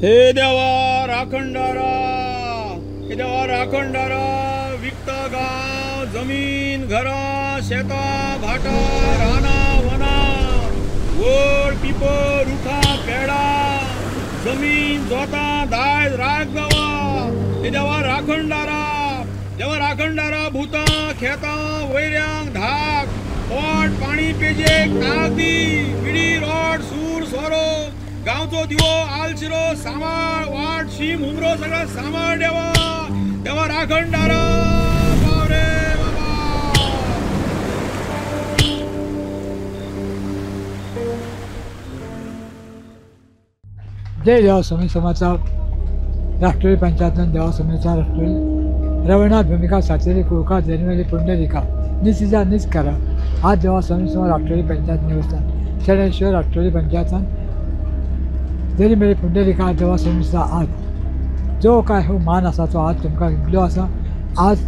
हे देवा राखणदारा, हे देवा राखणदारा, विकता गांव जमीन घरां शेतां भाटां रानां वनां वड पिपळ रुखां पेडां जमीन जोतां दायज राख देवा। हे देवा राखणदारा, देवा राखणदारा, भूतां खेतां वैऱ्यांक धाक पोट पाणी पेजेक ताक दी, विडी रोड सूर सोरो गांवचो दिवो आलशिरो सांबाळ वाट शीम हुमरो सगळं सांबाळ देवा। देवा राखणदारा पाव रे बाबा। जय देवा स्वामी समाचा राष्ट्रीय पंचायतन देवा स्वामीचा राष्ट्रीय रवनाथ भूमिका सातेरी कुळका जन्मेली पुंडलिका निज निज करा। आज देवा स्वामी समाज राष्ट्रीय पंचायत निवस्थान शरणेश्वर राष्ट्रीय पंचायतन जरी मेरी पुंडलिका देवा स्वामीचा आज जो काय हो मान आसा तो आज तुमकां दिल्लो आसा। आज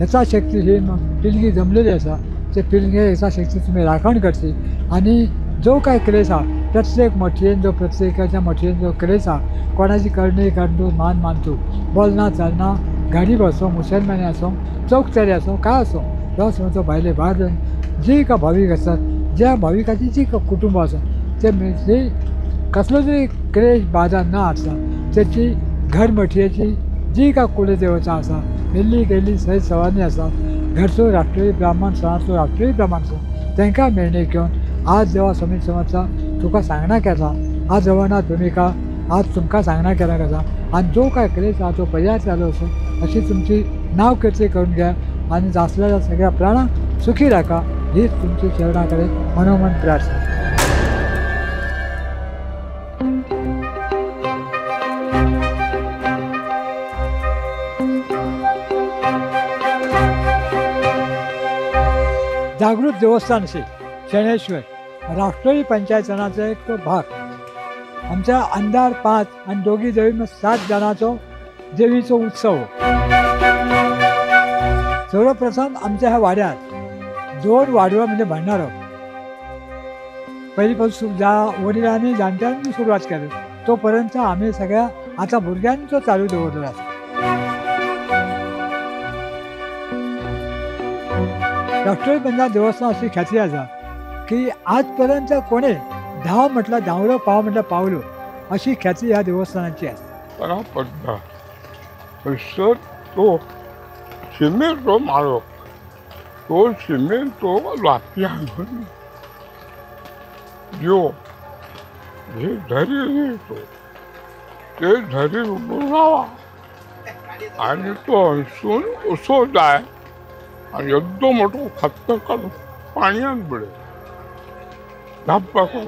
यथाशक्ती ही पिळगी जमलेली आसा ते पिळगे यथाशक्ती तुमी राखण करची आनी जो काय क्लेश आसा प्रत्येक मठयेन जो प्रत्येकाच्या मठयेन जो क्लेश आसा कोणाची करणी करतो मान मानतो बोलना चालना गरीब असो मुसलमानी असो चौकतरी असो काय असो देवा स्वामीचो भायले भायर जी का भावीक आसात ज्या भाविकाची जी का कुटुंब आसा ते कसलो तरी क्लेश बाधा न आसता तेची घर मठयेची जी का कुलदेवता आसा मेल्ली गेल्ली सयत सवानी आसा घरचो राष्ट्रीय ब्राह्मण सणाचो राष्ट्रीय ब्राह्मण आसा तांकां मेळणी घेवन आज देवा स्वामी समजता तुका सांगणा केला। आज रवनाथ भूमिका आज तुमकां सांगणा केला आसा आनी जो काय क्लेश आसा तो पर्याय जालो असो अशी तुमची नाव कीर्ती करून घ्या आनी जासलेल्या सगळ्या प्राणांक सुखी राखा हीच तुमची चरणा कडेन मनोमन प्रार्थना। जागृत देवस्थान असे शणेश्वर राष्ट्रीय पंचायतनाचो एक तो भाग आमच्या अंदार 5 आणि दोगी देवी 7 जाणाचो देवीचो उत्सव। सर्वप्रथम आमच्या ह्या वाड्यात 2 वाडवा म्हणजे भंडारो पहिलीपासून ज्या वडिलांनी जाणट्यांनी सुरवात केली तोपर्यंत आम्ही सगळ्या आता भुरग्यांचो चालू दवरलेलो आसा। राष्ट्रीय पंचायत देवस्थान अशी ख्याती आसा की आजपर्यंत कोणी धांव म्हटलं धांवलो पाव म्हटलं पावलो अशी ख्याती ह्या देवस्थानाची आसा। पडटा थंयसर तो शिमेचो मारो तो शिमेचो लापयांग जो हे झरी तो ते झरी उबो रावा आनी तो हंसून असो जाय आनी येद्दो मोठो खत्त काडून पाणयांत बुडय धब्बा करून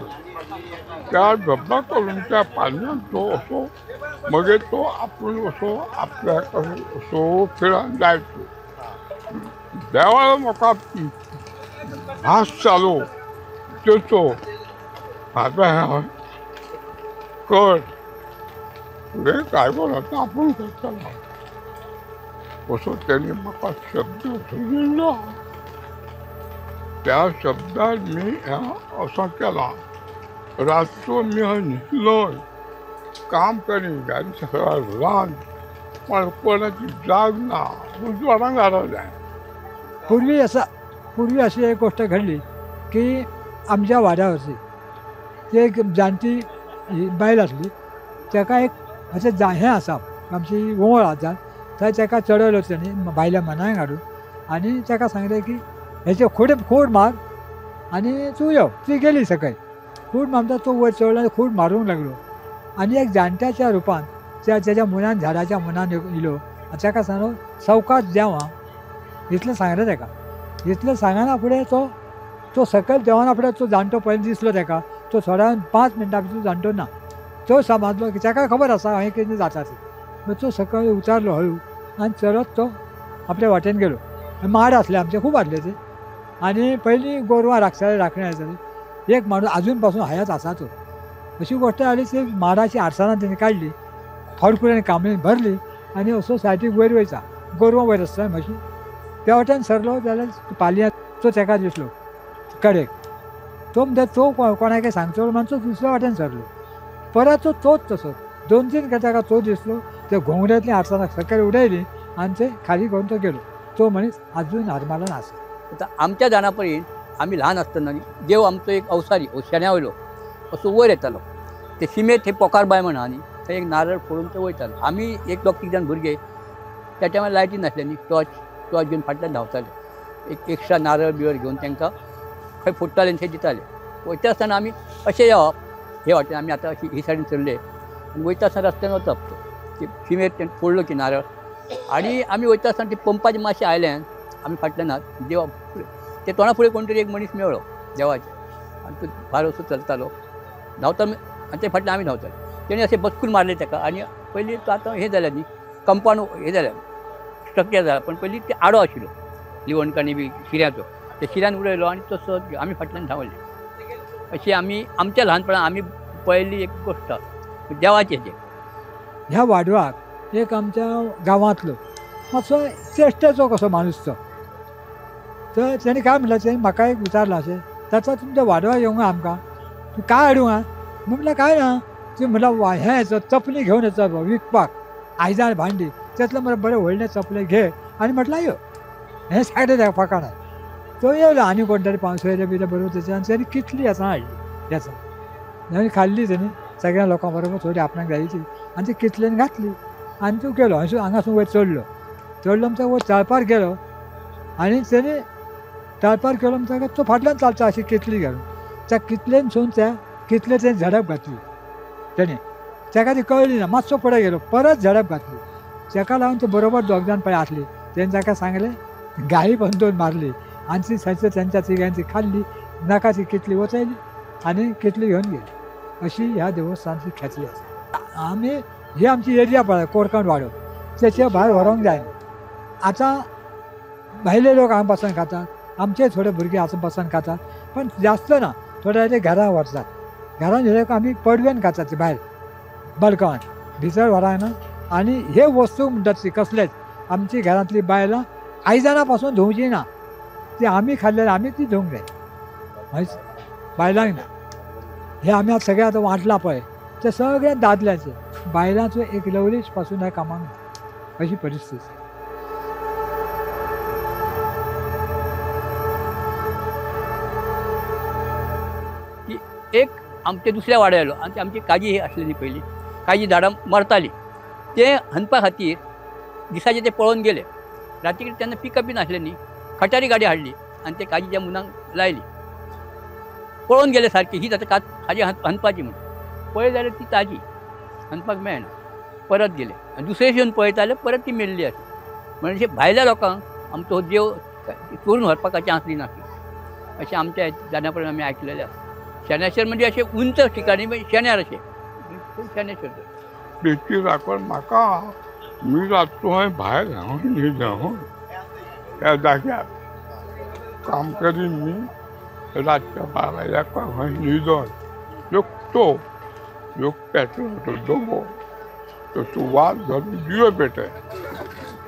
त्या धब्बा करून त्या पाणयांत तो असो मगीर तो आपूण असो आपल्याक असो खेळान जायचो। देवालो म्हाका भास जालो तेचो आतां कर फुडें काय कोण आपूण करतलो असो तेणी म्हाका शब्द दिलो। त्या शब्दान मी असो केला रातचो मी न्हिदलो काम करी आनी सगळं रान पण कोणाची जाग ना उजवाडान घालप जाय। पूर्वी अशी एक गोष्ट घडली की आमच्या वाड्यावरची ती एक जाणटी बायल आसली ताका एक अशें हें आसा आमची ओंवळ आसा थंय ताका चडयलो तेणी बायल्या मनाक हाडून आनी ताका सांगलें की हेचे खोड मार आनी तूं यो। ती गेली सकयल खूड मारता तो वयर चडलो आनी खूड मारूंक लागलो आनी एक जाणट्याच्या रुपान त्या तेच्या मुनान झाडाच्या मुनान येयलो आनी ताका सांगलो सवकास देंव आं इतलें सांगलें ताका। इतलें सांगना फुडें तो सकयल देंवना फुडें तो जाणटो पयलीं दिसलो ताका तो थोड्या 5 मिनटां भितर जाणटो ना तो समजलो की ताका खबर आसा हांवें कितें जाता तें। मागीर तो सकयल उतारलो हळू आनी चलत तो आपल्या वाटेन गेलो। माड आसले आमचे खूब आसले ते आनी पयलीं गोरवां राखताले राखणे आसताली एक माणूस अजून पासून हयात आसा तो। अशी गोष्ट जाली ती माडाची आडसरां तेणी काडली फडकुऱ्यान कांबळीन भरली आनी असो सायडीक वयर वयता गोरवां वयर आसता म्हशी त्या वाटेन सरलो जाल्यार पालयांत तो ताका दिसलो कडेक तो म्हणटा तो कोणाक सांगचो म्हणून तो दुसऱ्या वाटेन सरलो। परत तो तोच तसो 2-3 ताका तो दिसलो ते घोंगड्यांतली आरसानाक सकयल उडयली आनी ते खाली घेवन तो गेलो. तो मनीस अजून हरमालान आसा. आतां आमच्या जाणा पर्यंत आमी ल्हान आसतना देव आमचो एक अवसारी शेण्या वयलो असो वयर येतालो. ते शिमेर थंय पोकारबाय म्हणा न्ही, थंय एक नारळ फोडून ते वयतालो. आमी एक दोग तीग जाण भुरगे त्या टायमार लायटी नासले न्ही, टॉर्च टॉर्च घेवन फाटल्यान धांवताले. एक एक्स्ट्रा नारळ बियर घेवन तांकां खंय फोडटाले आनी थंय दिताले. वयता आसतना आमी अशें येवप हे वाटेन आमी आतां अशी ही सायडीन चल्ले आनी वयता आसतना रस्त्यान वचप तो शिमेर तें फोडलो की नारळ आनी आमी वयता आसतना ती पंपाचे मातशें आयल्यान आमी फाटल्यान देवा ते तोंडा फुडें कोण तरी एक मनीस मेळ्ळो देवाचे आनी तो भायर असो चलतालो धांवता आनी ते फाटल्यान आमी धांवताले. तेणी अशें बचकून मारलें ताका आनी पयलीं तो आतां हें जालें न्ही कंपावंड हें जालें स्ट्रक्चर जाला, पण पयलीं ते आडो आशिल्लो लिवणकाणी बी शिऱ्याचो, ते शिऱ्यान उडयलो आनी तसो आमी फाटल्यान धांवले. अशी आमी आमच्या ल्हानपणान आमी पळयल्ली एक गोश्ट देवाचें. ह्या वाडवाक एक आमच्या गांवांतलो मातसो चेश्टेचो कसो माणूस तो, तर तेणी काय म्हटलें, तेणी म्हाका एक विचारलां अशें, ताचो तुमच्या वाडवा येवंक आमकां तूं काय हाडूंक आं? म्हटल्यार काय ना, ती म्हटल्यार हें चपली घेवन येता विकपाक आयदन भांडी, त्यातलं मरे बरें व्हडलें चपलें घे आनी म्हटल्यार यो हें सायडीक ताका फकाणां. तो येयलो आनी कोण तरी पावसयले बियले बरोबर तेच्या आनी तेणी कितली हेचां हाडली हेचां आनी खाल्ली तेणी सगळ्या लोकां बरोबर थोडी आपणाक जाय ती आनी ती कितलेन घातली आनी तूं गेलो हांगासून वयर चडलो, चडलो म्हणटा वयर तळपार गेलो आनी तेणी तळपार गेलो म्हणटा तो फाटल्यान चलता अशी कितली घालून त्या कितलेनसून त्या कितले तेणी झडप घातली तेणी, ताका ती कळ्ळी ना, मातसो फुडें गेलो परत झडप घातली, ताका लागून ते बरोबर दोग जाण पळय आसली तेणी ताका सांगलें गायी पण दोन मारली आनी ती सगळे तेंच्या तिगांनी ती खाल्ली, नाका ती कितली वचयली आनी कितली घेवन गेली. अशी ह्या देवस्थानची ख्याती आसा. आमी ही आमची एरिया पळय कोरकण वाडो तेच्या भायर व्हरोंक जायना. आतां भायले लोक हांगा बसून खातात, आमचे थोडे भुरगे आतां बसून खातात, पण जास्त ना, थोडे ते घरां व्हरतात, घरान व्हेले आमी पडवेन खातात ते भायर बल्कावान भितर व्हराना. आनी हे वस्तू म्हणटात ती कसलेच आमची घरांतली बायलां आयदनां पासून धुवची ना, ती आमी खाल्ल्यार आमी ती धुवंक जाय, बायलांक ना. हे आमी आतां सगळें आतां वांटलां पळय ते सगळे दादल्यांचे, बायलांचो एक लवलीश पासून ह्या कामाक ना, अशी परिस्थिती. की एक आमचे दुसऱ्या वाड्यार आयलो आनी आमची काजी आसलेली पयलीं, काजी झाडां मरताली, ते हनपा खातीर दिसाचे ते पळोवन गेले, राती तेन्ना पिकअप बी नासलें न्ही, खटारी गाडी हाडली आनी ते काजीच्या मुनाक लायली, पळोवन गेले सारकी ही आतां काजी हनपाची म्हूण, पळय जाल्यार ती ताजी हनपाक मेळना, परत गेले आनी दुसरे येवन पळयता जाल्यार परत ती मेल्ली आसा. म्हणजे भायल्या लोकांक आमचो हो देव चोरून व्हरपाक चान्स दिनासलो अशें आमच्या जाण्या पर्यंत आमी आयकलेलें आसा. शेणेश्वर म्हणजे अशें उंच ठिकाणी शेण्यार अशें शेणेश्वर बेटी राखण म्हाका मी रातचो हांवें भायर हांव न्हिदो त्या जाग्यार काम करीन मी रातच्या 12 एकाक खंय न्हिदोन तो लोक पेटलो तो डबो तो तूं वाज घालून दिवे पेटय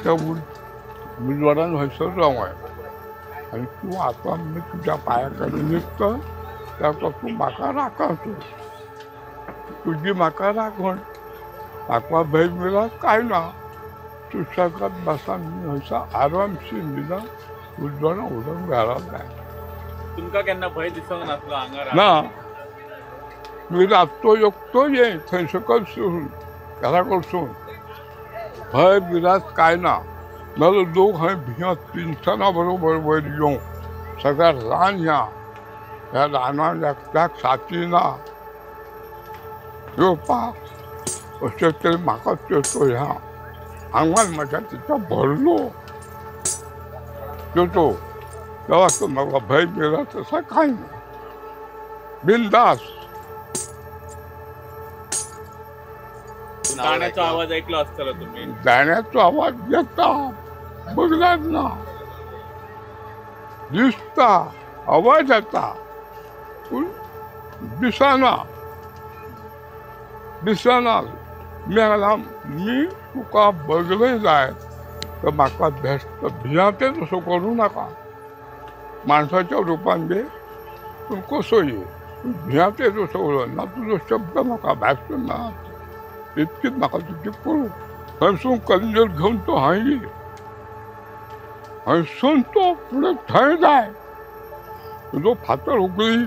त्या उजवाडान हयसर राव आनी तूं आतां मी तुज्या पांया कडेन न्हिदता ताका तूं म्हाका राखण, तूं तुजी म्हाका राखण, म्हाका भंय मिळत काय ना, तूं सगळ्यात बसा मी हयसर आरामशीर न्हिदा उजवाडान उडोवन घरा जाय. तुमकां केन्ना भंय दिसूंक नासलो हांगा? ना, मी रातचो एकटो ये थंय सकयल सोडून घरा कडसून भंय बिरात काय ना, नाजाल्यार लोक हय भियत तिनसना बरोबर वयर येवं सगळ्या रान ह्या ह्या रानान एकट्याक साथी ना येवपाक अशें तरी म्हाका त्यो ह्या आंगान म्हज्या तिका भरलो त्यो तेवा तो म्हाका भंय बिरात तसा कांय ना, बिंदास. गाण्याचो आवाज ऐकलो असतलो तुम्ही? गाण्याचो आवाज येता बघलाच ना, दिसता आवाज येता पूण दिसना दिसना. मी तुका बघले जाय तर म्हाका भेस्ट भियाते तसो करूं नाका, माणसाच्या रुपान घे पूण कसो ये भियाते तसो उलो ना, तुजो शब्द म्हाका भासतो ना. इतकीच म्हाका तुजी पुरो. थंयसून कलिंजर घेवन तो हांय हंयसून तो फुडें थंय जाय तुजो फातर उगळी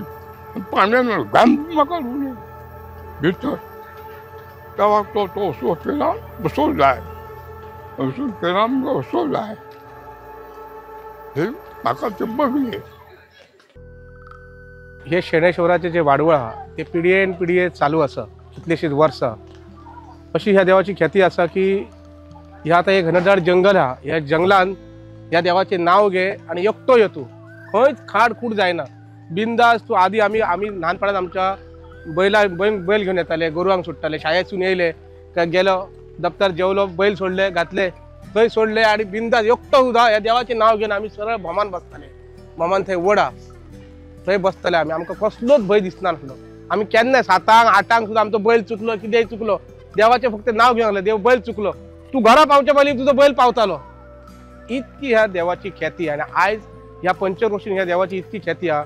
पाण्यान घाम म्हाका उरली भितर. तेवा तो तो असो केला बसो जाय हंयसून केला असो जाय हे म्हाका ते बघले. हे शेणेश्वराचे जे वाडवळ आहा ते पिढयेन पिढये चालू आसा कितलेशीच वर्सां. अशी ह्या देवाची ख्याती आसा की ह्या आतां एक घनदाट जंगल आहा, ह्या जंगलान ह्या देवाचें नांव घे आनी एकटो यो तूं, खंयच खाड खूड जायना, बिंदास तूं. आदी आमी आमी ल्हानपणान आमच्या बैला बैल घेवन येताले, गोरवांक सोडटाले, शाळेंतसून येयले काय गेलो दप्तर जेवलो, बैल सोडले घातले थंय सोडले आनी बिंदास एकटो सुद्दां ह्या देवाचें नांव घेवन आमी सरळ भोमान बसताले. भोमान थंय वडा थंय बसताले आमी, आमकां कसलोच भंय दिसनासलो. आमी केन्नाय 7 8 सुद्दां आमचो बैल चुकलो कितेंय चुकलो, देवाचें फक्त नांव घेवन लागले, देव बैल चुकलो, तूं घरा पावच्या पयलीं तुजो बैल पावतालो. इतकी ह्या देवाची ख्याती. आनी आयज ह्या पंचक्रोशीन ह्या देवाची इतकी ख्याती आहा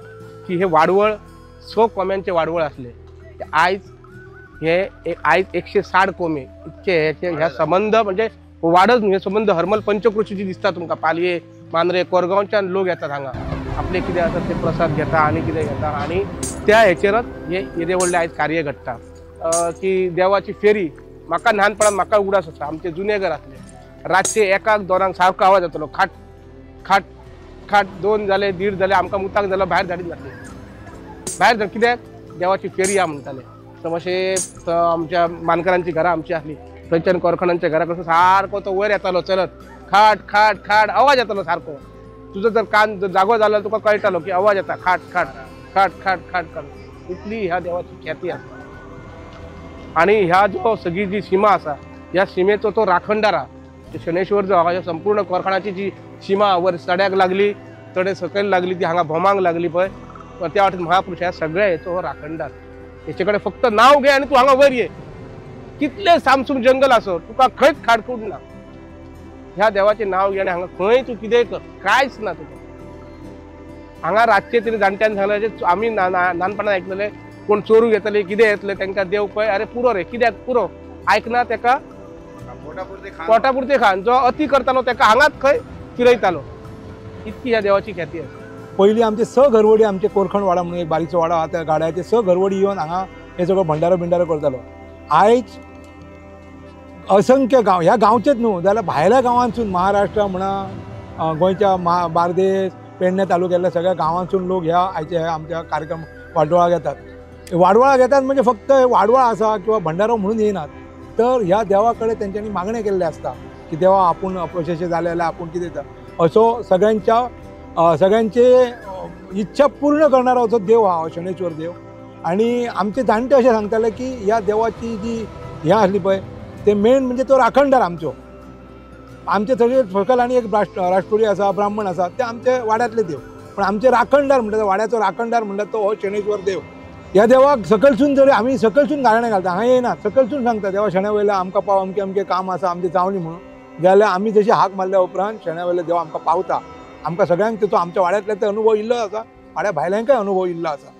की हे वाडवळ 100 कोम्यांचे वाडवळ आसले, आयज हे आयज 160 कोमे इतके हेचे ह्या संबंद म्हणजे वाडच न्हू, हे संबंद हरमल पंचक्रोशीची दिसता तुमकां. पालये मांद्रे कोरगांवच्यान लोक येतात हांगा, आपले कितें आसा ते प्रसाद घेता आनी कितें घेता आनी त्या हेचेरच हे येदे व्हडलें आयज कार्य घडटा की देवाची फेरी. म्हाका ल्हानपणान म्हाका उगडास आसा, आमचे जुने घर आसले, रातचे 1 2 सारको आवाज जातालो, खाट खाट खाट, 2 जाले 1.5 जाले, आमकां मुताक जालो भायर धाडीत नासले, भायर धाड कित्याक देवाची फेरी या म्हणटाले. तर आमच्या मानकरांची घरां आमची आसली, थंयच्यान कोरखणांच्या घरा कडसून सारको तो वयर येतालो चलत, खाट खाट खाट आवाज येतालो सारको. तुजो जर कान जर जागो जालो तुका कळटालो की आवाज येता खाट खाट खाट खाट खाट खाट. इतली ह्या देवाची ख्याती आसा. आनी ह्या जो सगळी जी सीमा आसा ह्या सिमेचो तो राखणदार आहा शनेश्वर जो आहा, संपूर्ण कोरखणाची जी सीमा वर सड्याक लागली तडे सकयल लागली ती हांगा भोमांक लागली पळय त्या वाटेन महापुरुष ह्या सगळ्या हेचो हो राखणदार. हेचे कडेन फक्त नांव घे आनी तूं हांगा वयर ये, कितले सामसूम जंगल आसो तुका खंयच खाडकूड ना. ह्या देवाचें नांव घे आनी हांगा खंय तूं कितेंय कर, कांयच ना तुका. हांगा रातचे तरी जाणट्यान सांगलें, आमी ल्हानपणान आयकलें कोण चोरूंक येतले कितें येतले तांकां देव पळय अरे पुरो रे कित्याक पुरो आयकना ताका पोटापुरते खान, जो अती करतालो ताका हांगाच खंय फिरयतालो. इतकी ह्या देवाची ख्याती आसा. पयलीं आमचे 6 घरवडी आमचे कोरखण वाडा म्हणून एक बारीकसो वाडो आहा, त्या गाड्याचे 6 घरवडी येवन हांगा हे सगळो भंडारो बिंडारो करतालो. आयज असंख्य गांव ह्या गांवचेच न्हू जाल्यार भायल्या गांवांतसून महाराष्ट्र म्हणा गोंयच्या बार्देस पेडणे तालुक्यांतल्या सगळ्या गांवांतसून लोक ह्या आयच्या ह्या आमच्या कार्यक्रम वाडवळाक येतात. वाडवळाक येतात म्हणजे फक्त वाडवळ आसा किंवा भंडारो म्हणून येयनात, तर ह्या देवा कडेन तेंच्यांनी मागणें केल्लें आसता की देवा आपूण अशें अशें जालें जाल्यार आपूण कितें दिता, असो सगळ्यांच्या सगळ्यांचे इच्छा पूर्ण करणारो असो देव आहा शनेश्वर देव. आनी आमचे जाणटे अशें सांगताले की ह्या देवाची जी हें आसली पळय ते मेन म्हणजे तो राखणदार आमचो. आमचे थंय सकयल आनी एक राष्ट्रोडी आसा, ब्राह्मण आसा, ते आमचे वाड्यांतले देव, पण आमचे राखणदार म्हणटा वाड्याचो राखणदार म्हणटा तो हो शनेश्वर देव. ह्या देवाक सकलसून जरी आमी सकलसून गाराणें घालता, हांगा येयना, सकलसून सांगता देवा शेण्या वयल्या आमकां पाव, अमकें अमकें काम आसा आमचें जावनी म्हणून, जाल्यार आमी जशी हाक मारल्या उपरांत शेण्या वयल्या देव आमकां पावता. आमकां सगळ्यांक तेचो आमच्या वाड्यांतल्या ते अनुभव इल्लो आसा, वाड्या भायल्यांकय अनुभव इल्लो आसा.